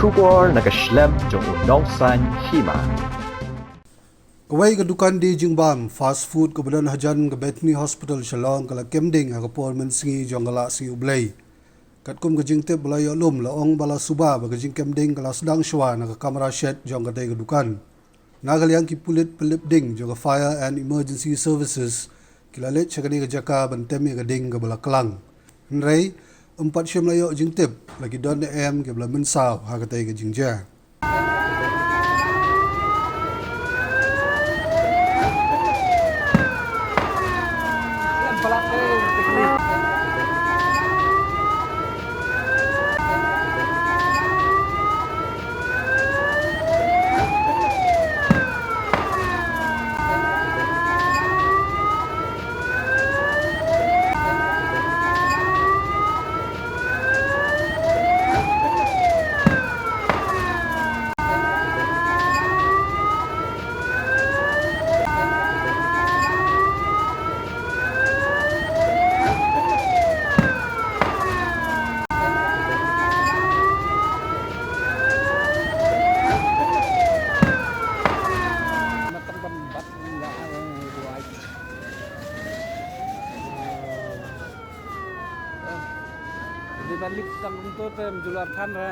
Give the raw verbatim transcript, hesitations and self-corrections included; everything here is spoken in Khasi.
Khubor na ka shlem jong u nongsan hima. Kawei ka dukan die jingbam fast food kaba don hajan ka Bethany Hospital Shillong ka la kem ding ha ka por mynsngi jong ka Laisngi U Blei. Katkum ka jingtip ba la ïoh lum, la ong ba la suba ba ka jingkem ding ka la sdang shwa na ka kamra shed jong katei ka dukan. Na ka liang ki pulit pynlip ding jong ka Fire and Emergency Services ki la leit sha kane ka jaka ban tem ïa ka ding kaba la klang. Hynrei ym pat shym la ïoh jingtip la ki don ne em kiba la mynsaw ha katei ka jingjia. Di balik tang kumto te mjular than ra.